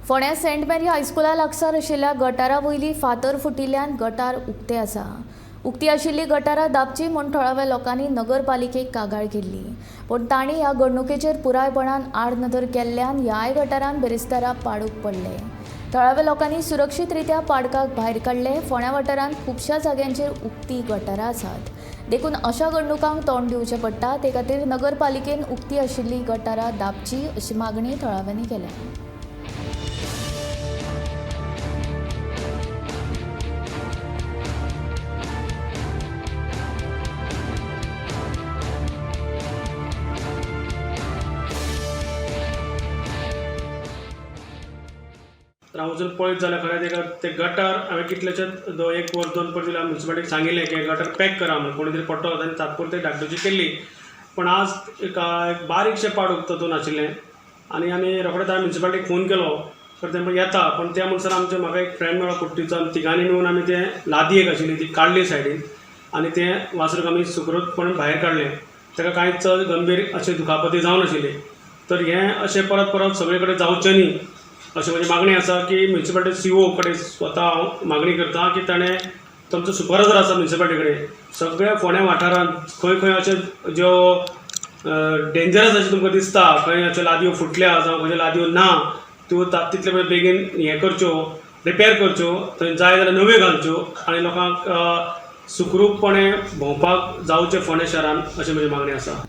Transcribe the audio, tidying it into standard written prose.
फोंड्या Saint Mary हायस्कुला लागसार आशिल्ल्या गटारा वयली फातर फुटिल्ल्यान गटार उक्तें आसा. उक्ती आशिल्ली गटारां दाबची म्हूण थळाव्या लोकांनी नगरपालिकेक कागाळ केल्ली, पूण तांणी ह्या घडणुकेचेर पुरायपणान आडनदर केल्ल्यान ह्याय गटारान बिरेस्तारा पाडूक पडले. थळाव्या लोकांनी सुरक्षीत रित्या पाडकाक भायर काडले. फोंड्या वाठारांत खुबश्या जाग्यांचेर उक्ती गटारां आसात, देखून अशा घडणुकांक तोंड दिवचें पडटा. ते खातीर नगरपालिकेन उक्ती आशिल्ली गटारां दाबची अशी मागणी थळाव्यांनी केल्या. तर हांव वचून पळयत जाल्यार खरें तेका तें गटर हांवें कितलेशेच एक वर्स दोन पयलीं म्युनिसिपालिटीक सांगिल्लें की गटर पॅक करा म्हणून. कोणी तरी पडटलो आनी तात्पुरतें डागडुजी केल्ली, पूण आज एक बारीकशें पाडूक तातूंत आशिल्लें आनी आमी रोखडेच हांवें म्युनिसिपालिटीक फोन केलो तर ते येता. पूण त्या म्हणसर आमचे म्हाका एक फ्रेंड मेळ्ळो कुर्टीचो आनी तिगांनी मेळून आमी तें लादी एक आशिल्ली ती काडली सायडीन आनी तें वासरूक आमी सुखरूपपणान भायर काडलें. ताका कांयच गंभीर अशें दुखापती जावनाशिल्ली. तर हें अशें परत परत सगळे कडेन जावचें न्ही अशें म्हजी मागणी आसा की म्युनिसिपालिटी सीओ कडेन स्वता हांव मागणी करता की ताणें तुमचो सुपरवायजर आसा म्युनिसिपालिटी कडेन, सगळ्या फोंड्या वाठारांत खंय खंय अशें ज्यो डेंजरस अशें तुमकां दिसता, खंय अश्यो लादयो फुटल्या जावं खंयच्यो लादयो ना, त्यो तितले बेगीन हें करच्यो, रिपेर करच्यो, थंय जाय जाल्यार नव्यो घालच्यो आनी लोकांक सुखरूपपणे भोंवपाक जावचें फोंडें शहरान अशें म्हजी मागणी आसा.